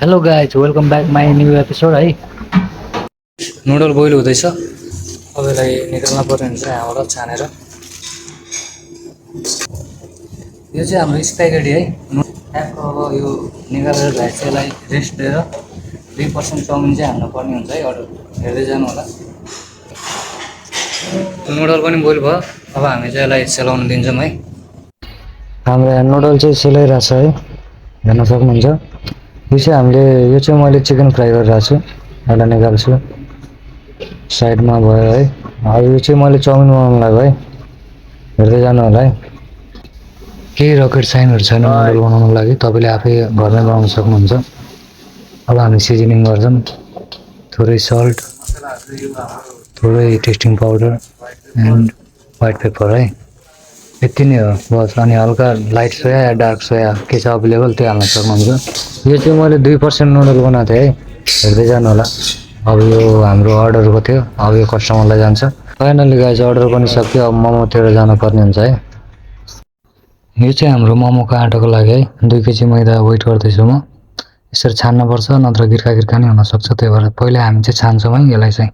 Hello guys welcome back my new episode है। Noodle boil हुँदैछ। तपाईँलाई निकाल्न पर्ने हुन्छ यहाँबाट छानेर। यो चाहिँ हाम्रो स्प्यागेटी है। ट्यापको अब यो निकालेर भए चाहिँ यसलाई रेस्ट दिएर 2% चाउमिन चाहिँ हाल्नु पर्ने हुन्छ है। अर्डर हेर्दै जानु होला। नुडल पनि बोइल भयो। अब हामी चाहिँ यसलाई सेलाउन दिन्छौँ है। हाम्रो यहाँ नुडल चाहिँ सेलाइरहेको छ है, हेर्न सक्नुहुन्छ। यो चाहिँ मैले चिकन फ्राई गरिरहेको छु। एउटा निकाल्छु, साइडमा भयो है। अब यो चाहिँ मैले चाउमिन बनाउनु लाग्यो है, हेर्दै जानु होला है। केही रकेट साइन्सहरू छैन नुडल बनाउनुको लागि, तपाईँले आफै घरमै बनाउन सक्नुहुन्छ। अब हामी सिजनिङ गर्छौँ, थोरै सल्ट, थोरै testing powder and white paper है। यति नै हो बस। अनि हल्का लाइट सोया या डार्क सोया के छ अभाइलेबल त्यो हाल्न सक्नुहुन्छ। यो चाहिँ मैले 2% नुडल बनाएको थिएँ है, हेर्दै जानु होला। अब यो हाम्रो अर्डरको थियो, अब यो कस्टमरलाई जान्छ। फाइनली गाइस अर्डर पनि सक्यो। अब मोमोतिर जानुपर्ने हुन्छ है। यो चाहिँ हाम्रो मोमोको आटाको लागि है। 2 केजी मैदा वेट गर्दैछु म। यसरी छान्नुपर्छ, नत्र गिर्खा गिर्खा नै हुनसक्छ। त्यही भएर पहिला हामी चाहिँ छान्छौँ है यसलाई चाहिँ।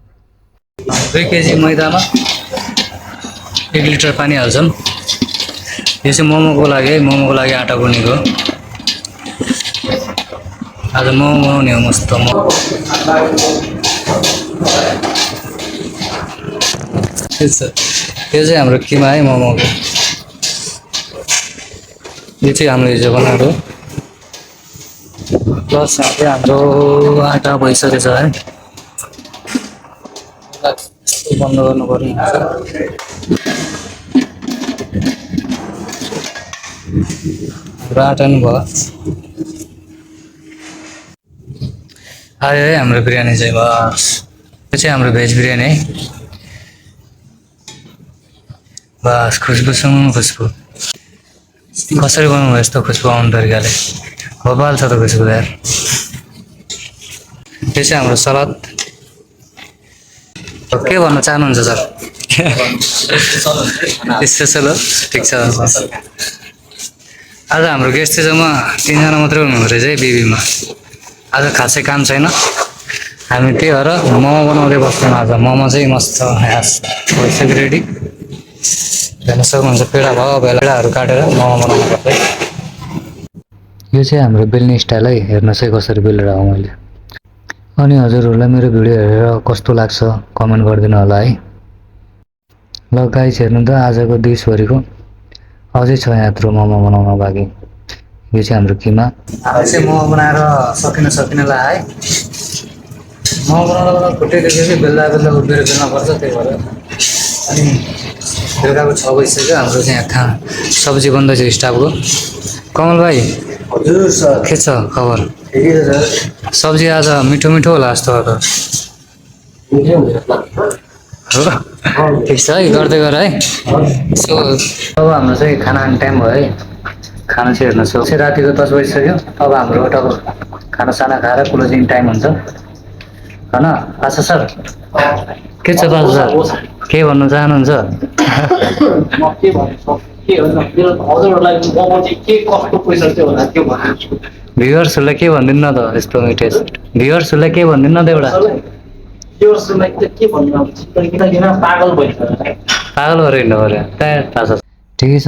2 केजी मैदामा 1 लिटर पानी हाल्छौँ। यो चाहिँ मोमोको लागि है, मोमोको लागि आटा गुनेको। आज मोमो बनाउने हो मस्त मोमो। यो चाहिँ हाम्रो किमा है मोमोको। यो चाहिँ हाम्रो हिजो बनाएको। प्लस यहाँ चाहिँ हाम्रो आटा भइसकेको छ है। बन्द गर्नुपर्ने हुन्छ। हाम्रो आटा नि भयो। आयो है हाम्रो बिरयानी चाहिँ बस। यो चाहिँ हाम्रो भेज बिरयानी है। बस खुसबुसँग खुसबु। कसरी बनाउनु भयो यस्तो खुसबु आउने तरिकाले? बबाल छ त खुसबु यार। यो चाहिँ हाम्रो सलाद। के भन्न चाहनुहुन्छ सर? स्पेसल हो? ठिक छ। आज हाम्रो गेस्ट चाहिँ जम्मा 3 जना मात्रै हुनुहुँदो रहेछ है बिबीमा। आज खासै काम छैन। हामी त्यही भएर मोमो बनाउँदै बस्छौँ आज। मोमो चाहिँ मस्त भइसक्यो रेडी। हेर्न सक्नुहुन्छ पेडा भयो। पेडाहरू काटेर मोमो बनाउनु पर्छ। यो चाहिँ हाम्रो बेल्ने स्टाइल है, हेर्नुहोस् है कसरी बेलेर हो मैले। अनि हजुरहरूलाई मेरो भिडियो हेरेर कस्तो लाग्छ कमेन्ट गरिदिनु होला है। ल गाइस हेर्नु त आजको डिसभरिको अझै छ यत्रो मोमो बनाउन बाँकी। यो चाहिँ हाम्रो किमा। हामी चाहिँ मोमो बनाएर सकिनलाई है। मोमो बनाउनको खुट्टैदेखि बेल्दा उभिएर बेल्न पर्छ, त्यही भएर। अनि बेलुकाको 6 बजिसक्यो। हाम्रो चाहिँ यहाँ सब्जी बन्दैछ स्टाफको। कमल भाइ हजुर सर, के छ खबर? ठिकै छ सर। सब्जी आज मिठो मिठो होला जस्तो हो त। ठिक छ है, गर्दै गर है। सो अब हाम्रो चाहिँ खाना खाने टाइम भयो है। खाना चाहिँ हेर्न सक्छ। रातिको 10 बजिसक्यो। अब हाम्रो एउटा खानासाना खाएर क्लोजिङ टाइम हुन्छ होइन? आशा सर के छ बाजु सर? के भन्नु चाहनुहुन्छ? भ्युअर्सहरूलाई के भनिदिनु न त यस्तो टेस्ट। भ्युअर्सहरूलाई के भनिदिनु न त एउटा। पागल भएर हिँड्नु पऱ्यो। थाहा छ। ठिकै छ।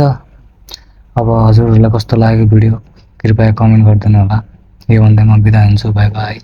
अब हजुरहरूलाई कस्तो लाग्यो भिडियो कृपया कमेन्ट गरिदिनु होला। यो भन्दै म बिदा हुन्छु। By by.